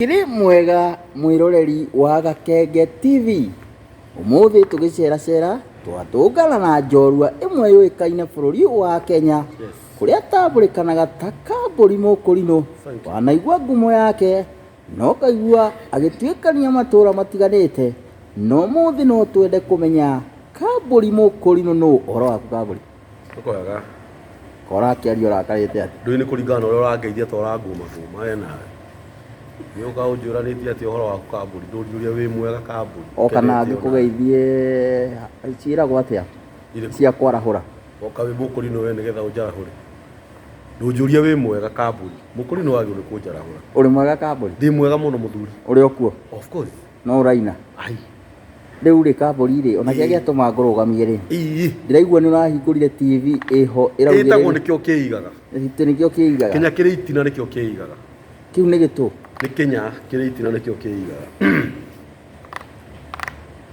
Ũkĩrĩ mwega mwĩroreri wa Gakenge TV? Ũmũthĩ tũgĩceracera twatũngana na njorua ĩmwe yũĩkaine bũrũri wa Kenya kũrĩa atambũrĩkanaga ta Kambũri Mũkũrinũ. Wanaigua ngumo yake na ũkaigua agĩtuĩkania matũra matiganĩte, na ũmũthĩ no twende kũmenya Kambũri Mũkũrinũ nũ? Ũhoro waku Kambũri? Nĩkwega. Ko ũrakĩaria ũrakarĩte atĩa? Ndũĩ nĩ kũringana na ũrĩa ũrangeithia ta ũrangũma ngũma we nawe. Nĩ ũka ũnjũranĩtie atĩ ũhoro waku kambũri, ndũnjũria wĩ mwega kambũri. O kana ngĩkũgeithie ciĩragwo atĩa? Irĩkũ? Cia kwarahũra. Oka wĩ mũkũrinũ we nĩgetha ũnjarahũre. Ndũnjũria wĩ mwega kambũri. Mũkũrinũ wagĩrĩirwo nĩ kũnjarahũra. Ũrĩ mwega kambũri? Ndĩ mwega mũno mũthuri. Ũrĩ o kuo? Of course. No ũraina? Ai. Rĩu rĩ kambũri rĩ, ona kĩrĩa gĩatũma ngũrũgamie rĩ, Ii. ndĩraigua nĩ ũrahingũrire TV ĩho Ĩtagwo nĩkĩo kĩigaga. Atĩ nĩkĩo kĩigaga. Kĩnya kĩrĩ itina nĩkĩo kĩigaga. Kĩu nĩ gĩtũ? Nĩ kĩnya kĩrĩ itina nĩkĩo kĩigaga.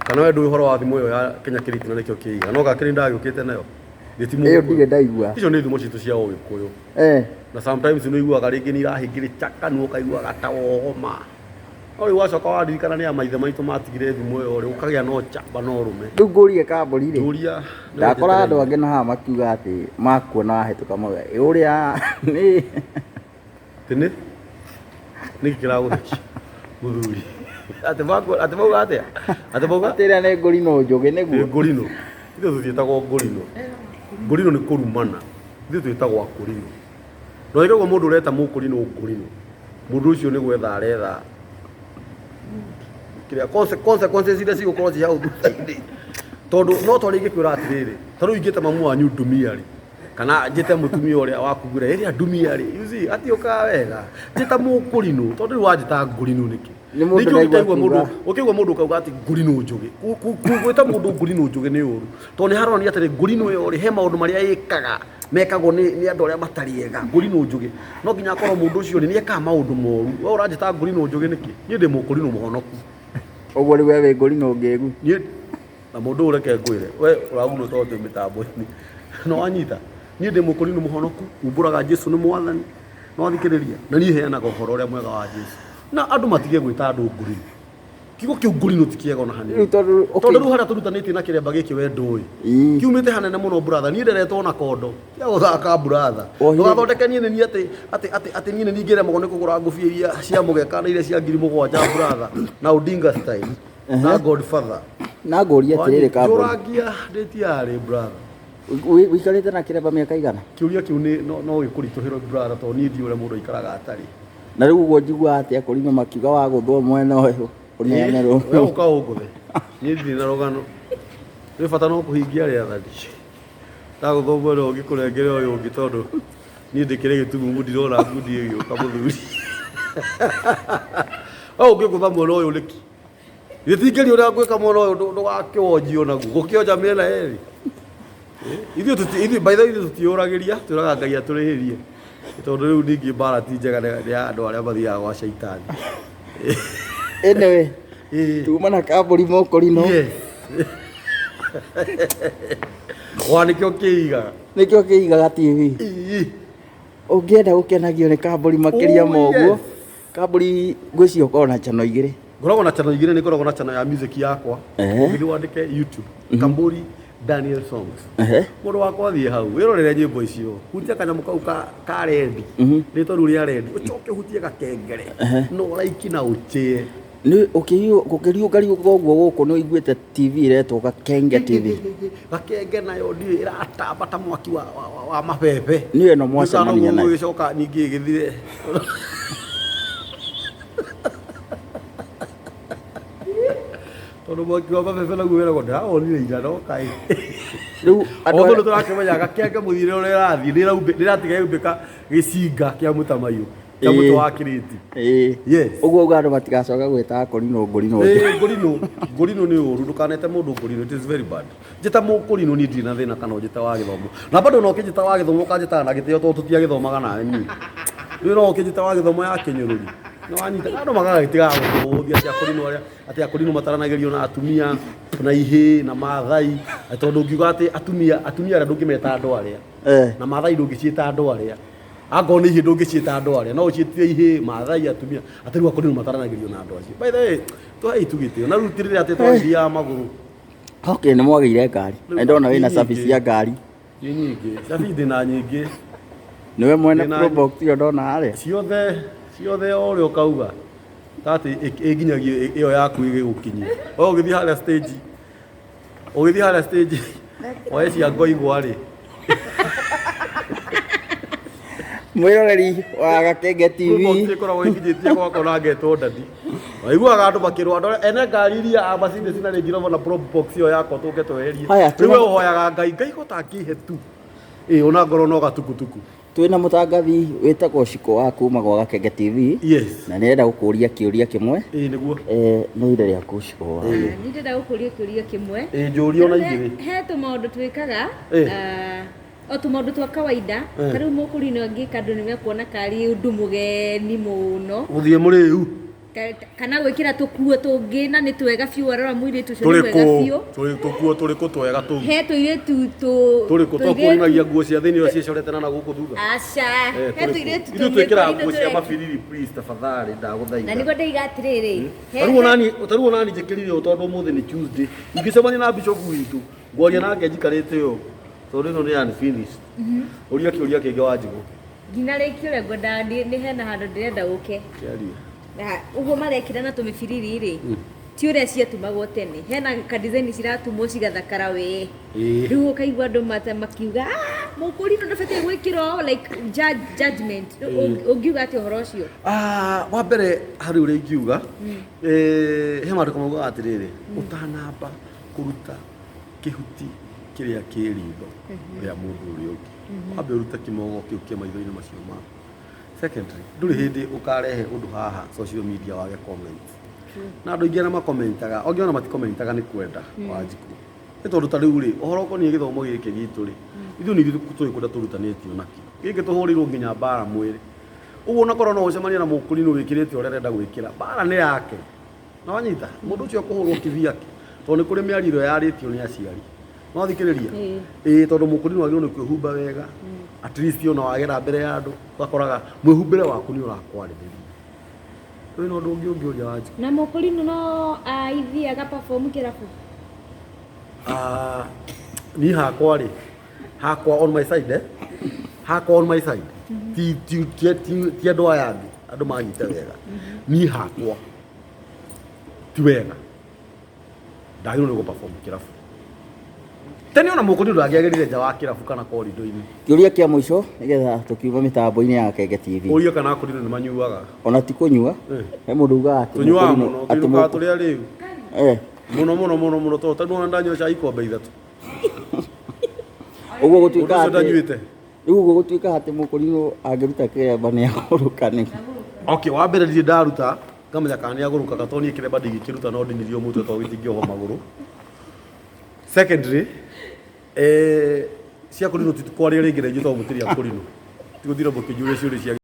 Kana we ndũĩ ũhoro wa thimũ ĩyo ya kĩnya kĩrĩ itina nĩkĩo kĩigaga. No gakĩrĩ ndagĩũkĩte nayo. Gĩti Ĩyo ndirĩ ndaigua. Icio nĩ thimo citũ cia Ũgĩkũyũ. Eh. Na sometimes nĩ ũiguaga rĩngĩ nĩ irahĩngĩrĩcha kanua ũkaiguaga ta wogoma. No rĩu wacoka waririkana nĩ a maithe maitũ matigire thimũ ĩyo rĩ, ũkagĩa na ũcamba na ũrũme. Rĩu ngũrie kambũri rĩ, Njũria. Ndakora andũ angĩ na haha makiuga atĩ makuona wahĩtũka mauga "Ĩ, ũrĩa nĩ Atĩ nĩ? Nĩkĩ kĩragũthekia mũthuri? Atĩ makuona, atĩ mauga atĩa? Atĩ mauga? Atĩ ĩrĩa nĩ ngũrinũ njũgĩ nĩguo. Nĩ ngũrinũ. Ithuĩ tũtiĩtagwo ngũrinũ. Ngũrinũ nĩ kũrumana. Ithuĩ twĩtagwo akũrinũ. Na ũngĩigua mũndũ ũreta mũkũrinũ ngũrinũ, mũndũ ũcio nĩ gwetha aretha kĩrĩa consequences iria cigũkorwo ci hau thutha-inĩ. Tondũ no ta ũrĩa ingĩkwĩra atĩrĩrĩ, ta rĩu ingĩta mamu wanyu ndumia rĩ, kana njĩte mũtumia ũrĩa waku ngwĩre ĩrĩa ndumia rĩ, you see, hatiũkaga wega. Njĩta mũkũrinũ, tondũ rĩu wanjĩta ngũrinũ nĩkĩ? Nĩ mũndũ Ningĩ ndaigua ũngĩkaigua mũndũ akiuga. ũkĩigua mũndũ ũkauga atĩ ngũrinũ njũgĩ, gwĩta mũndũ ngũrinũ njũgĩ nĩ ũru. Tondũ nĩ haronania atĩrĩ, ngũrinũ ĩyo rĩ, he maũndũ marĩa ĩkaga mekagwo nĩ andũ arĩa matarĩ ega. Ngũrinũ njũgĩ. No nginya akorwo mũndũ ũcio rĩ, nĩ ekaga maũndũ moru. We ũranjĩta ngũrinũ njũgĩ nĩkĩ? Niĩ ndĩ mũkũrinũ mũhonoku. Ũguo rĩu we wĩ ngũrinũ ngĩgu? Niĩ na mũndũ ũyũ reke ngwĩre, we ũragunwo tondũ twĩ mĩtambo-inĩ. Nĩ wanyita? Niĩ ndĩ mũkũrinũ mũhonoku, umbũraga Jesu nĩ mwathani. Nĩ wathikĩrĩria? Na niĩ heanaga ũhoro ũrĩa mwega wa Jesu. Na andũ matige gwĩta andũ ngũrinũ. Kiugo kĩu ngũrinũ ti kĩega ona hanini. Rĩu tondũ Tondũ rĩu harĩa tũrutanĩtie na kĩremba gĩkĩ we ndũĩ. Ii. Kiumĩte hanene mũno brother. Niĩ nderetwo na kondo. Tiga gũthaka brother. Wohire- Ndũgathondeke niĩ nĩ niĩ atĩ atĩ atĩ atĩ niĩ nĩ niĩ ingĩremagwo nĩ kũgũra ngũbia iria cia mũgeka na iria cia 7,000 brother. Na Odinga style. Na Godfather. Na ngũrie atĩrĩrĩ kambũri. Njũrangia ndĩtiarĩ brother. Ũikarĩte na kĩremba mĩaka igana? Kĩũria kĩu nĩ no no gĩkũritũhĩre brother tondũ niĩ ndiũĩ ũrĩa mũndũ aikaraga atarĩ. Na rĩu ũguo njiguaga atĩ akũrinũ makiuga wagũthwo mwena ũyũ ũneanĩrwo. We ũka ũngũthe. Niĩ ndirĩ na rũgano. Nĩ bata no kũhingia rĩathani. Ndagũthwo mwena ũngĩ kũrengere ũyũ ũngĩ tondũ niĩ ndĩkĩrĩ gĩtumumu ndirona ngundi ĩgĩũka mũthuri. We ũngĩngũtha mwena ũyũ nĩkĩ? Gĩtingĩri ũrĩa ngwĩka mwena ũyũ ndũgakĩwonjio naguo. Gũkĩonja mĩena yerĩ. Ithuĩ tũti ithuĩ by the way ithuĩ tũtiũragĩria twĩraga Ngai atũrĩhĩrie. Tondũ rĩu ningĩ mbara ti njega nĩ ya andũ arĩa mathiaga gwa caitani. Anyway, Ĩĩ. tuma na kambũri mokorino. Yes. Wa nĩkĩo kĩigaga. Nĩkĩo kĩigaga TV. Ĩĩ. Ũngĩenda gũkenagio nĩ kambũri makĩria Oh, ma ũguo, yes. kambũri ngwĩciria ũkoragwo na channel igĩrĩ. Ngoragwo na channel igĩrĩ, nĩ ngoragwo na channel ya music yakwa. Ũngĩthiĩ wandĩke YouTube, Kambũri Daniel Songs. Mũndũ wakwa thiĩ hau, wĩrorere nyĩmbo icio. Hutia kanyamũ kau ka rendi, rĩtwa rĩu rĩa rendi, ũcoke ũhutie gakengere, na ũraiki na ũchĩe. Nĩ ũkĩriũngariũnga ũguo gũkũ nĩ ũiguĩte TV ĩretwo Gakenge TV. Gakenge nayo ndiũĩ ĩratamba ta mwaki wa mabebe. Nĩyo ĩno mwacemania nayo. Ĩgĩcoka ningĩ ĩgĩthire. Tondũ mwaki wa mabebe naguo wĩragwo ndĩrawonire ira no kaĩ. Rĩu andũ Although arĩa- nĩ tũrakĩmenya gakenge mũthiĩre ũrĩa ĩrathiĩ nĩratiga yaumbĩka gĩcinga kĩa mũtamaiyũ kĩa mũtĩ wa kĩrĩti. Ĩĩ. Yes. Ũguo uga andũ matigacoka gwĩta akũrinũ ngũrinũ. Ĩĩ, ngũrinũ ngũrinũ nĩ ũru ndũkanete mũndũ ngũrinũ it is very bad. Njĩta mũkũrinũ niĩ ndirĩ na thĩna kana ũnjĩte wa gĩthomo. Na bado no ũkĩnjĩta wa gĩthomo ũkanjĩtaga na gĩtĩo tondũ tũtiagĩthomaga nawe niĩ. Rĩu no ũkĩnjĩta wa gĩthomo ya kĩnyũrũri. Nĩ wanyita andũ magagĩtigaga gũtũthia atĩ akũrinũ arĩa atĩ akũrinũ mataranagĩrio na atumia na ihĩĩ na maathai tondũ ũngiuga atĩ atumia atumia arĩa ndũngĩmeta andũ arĩa Eh. na maathai ndũngĩciĩta andũ arĩa. Angorwo nĩ ihĩĩ ndũngĩciĩta andũ arĩa, no ũciĩtire ihĩĩ, Maathai, atumia. Atĩ rĩu akũrinũ mataranagĩrio na andũ acio. By the way, tũhei tu gĩtĩo. Na rĩu ti rĩrĩa atĩ twathiaga magũrũ. Okay, nĩ mwagĩire ngari. Rĩu Na ndona wĩna nyingĩ. service ya ngari. Ti nyingĩ. Cabi ndĩna nyingĩ. Nĩwe mwene Ndĩna- Probox ĩyo ndona harĩa. Ciothe, ciothe o ũrĩa ũkauga. Tati ĩnginyagia ĩyo yaku ĩgĩgũkinyia. We ũgĩthiĩ harĩa stage. Ũgĩthiĩ harĩa stage. Oe cia ngoigwa rĩ. Mwĩroreri wa Gakenge TV. Probox ĩkoragwo ĩkinyĩtie gwakwa na ngetwo ndadi. Waiguaga andũ makĩrwo andũ arĩa ene ngari iria a Mercedes na Range Rover na Probox ĩyo yakwa tũke tweherie. Haya, Rĩu we ũhoyaga Ngai, Ngai ko tangĩhe tu. Ĩ ona ngorwo no gatukutuku. Twĩna mũtangathi wĩtagwo Shiko wa kuma gwa Gakenge TV. Yes. Na nĩrenda gũkũria kĩũria kĩmwe. Ĩ nĩguo. Nĩ ihinda rĩaku Shiko wa. Niĩ ndĩrenda gũkũria kĩũria kĩmwe. Ĩ njũria ona igĩrĩ. He tũmaũndũ twĩkaga o tũmaũndũ twa kawaida. Ta rĩu mũkũrinũ angĩka andũ nĩ mekuona karĩ ũndũ mũgeni mũno. Gũthiĩ mũrĩu. Kana gwĩkĩra tũkuo tũngĩ na nĩ twega biũ, warora mũirĩtu ũcio nĩ mwega Tũrĩkũ? biũ. Tũkuo tũrĩkũ twega tũu? He tũirĩtu tũ Tũrĩkũ tũirĩtu- twakuonanagia nguo cia thĩinĩ ũrĩa ciĩcorete na gũkũ thutha? Aca, he tũirĩtu Ithuĩ twĩkĩraga tũngĩ nguo cia tũreka- mabiriri please tafadhali ndagũthaitha. Na nĩguo ndaiga atĩrĩrĩ, Tarĩu onani, tarĩu onani njĩkĩrire ũũ tondũ ũmũthĩ nĩ Tuesday. Ingĩcemania na bishop witũ, ngwaria nake njikarĩte ũũ. Tondũ ĩno nĩ unfinished. Ũria kĩũria kĩngĩ Wanjigũ. Nginya rĩngĩ ũrĩa ngwendaga nĩ hena handũ ndĩrenda ũke. Kĩarie. Na ũguo marekĩra na tũmĩbiriri rĩ, ti ũrĩa ciatumagwo tene. Hena ka design ciratumwo cigathakara we. Rĩu ũkaigua andũ makiuga, "Ah, mũkũrinũ ndũbatiĩ gwĩkĩra ũũ," like judgment. Ũngiuga atĩa ũhoro ũcio? Wa mbere harĩ ũrĩa ingiuga, he maandĩko maugaga atĩrĩrĩ, ũtanamba kũruta kĩhuti kĩrĩa kĩ ritho rĩa mũndũ ũrĩa ũngĩ, wambe ũrute kĩmogo kĩu kĩ maitho-inĩ macio maku. Secondly, ndũrĩ hĩndĩ ũkarehe ũndũ haha social media wage comment. Na andũ aingĩ arĩa makomentaga, angĩ ona matikomentaga nĩ kwenda Wanjikũ. Nĩ tondũ ta rĩu rĩ, ũhoro ũkoniĩ gĩthomo gĩkĩ gitũ rĩ, ithuĩ nĩ ithuĩ tũĩ kũrĩa tũrutanĩtio nakĩo. Gĩkĩ tũhũrĩirwo nginya mbara mwĩrĩ. Ũguo onakorwo no ũcemanie na mũkũrinũ wĩkĩrĩte ũrĩa arenda gwĩkĩra, mbara nĩ yake. Na wanyita, mũndũ ũcio akũhũrwo kĩbiake. Tondũ nĩ kũrĩ mĩario ĩrĩa yarĩtio nĩ aciari. No thikĩrĩria? Ĩĩ tondũ mũkũrinũ wagĩrĩirwo nĩ kwĩhumba wega. At least ona wagera mbere ya andũ, ũgakoraga mwĩhumbĩre waku nĩ ũrakwarĩrĩria. Wĩna ũndũ ũngĩ ũngĩũria Wanjikũ? Na mũkũrinũ no aithiaga perform kĩrabu? Niĩ hakwa rĩ, hakwa on my side, hakwa on my side, ti ti ti ti ti andũ aya angĩ, andũ manyite wega. Niĩ hakwa ti wega. Ndagĩrĩirwo nĩ gũ-perform kĩrabu. Tene ona mũkũrinũ ndangĩagĩrire nja wa kĩrabu kana korido-inĩ. Kĩũria kĩa mũico nĩgetha tũkiuma mĩtambo-inĩ ya Gakenge TV. Ũria kana akũrinũ nĩ manyuaga. Ona ti kũnyua, he mũndũ ugaga atĩ Tũnyuaga mũkũrinũ- mũno, atĩ tũinũkaga mũkũ- tũrĩ arĩu. Mũno mũno mũno mũno tondũ tarĩu ona ndanyua cai ikombe ithatũ. Ũguo gũtuĩka Ũndũ ũcio atĩ ndanyuĩte. Rĩu ũguo gũtuĩka atĩ mũkũrinũ angĩruta kĩremba nĩ agũrũka nĩ. Okay, wa mbere ndirĩ ndaruta, ngamenya kana nĩ agũrũkaga tondũ niĩ kĩremba ndingĩkĩruta no ndinirio mũtwe tondũ gĩtingĩohwo magũrũ. Secondly, cia kũrinũ ti kwaria rĩngĩ na inyuĩ tondũ mũtirĩ a kũrinũ. Tigũtinda mũkĩnjũria ciũria cia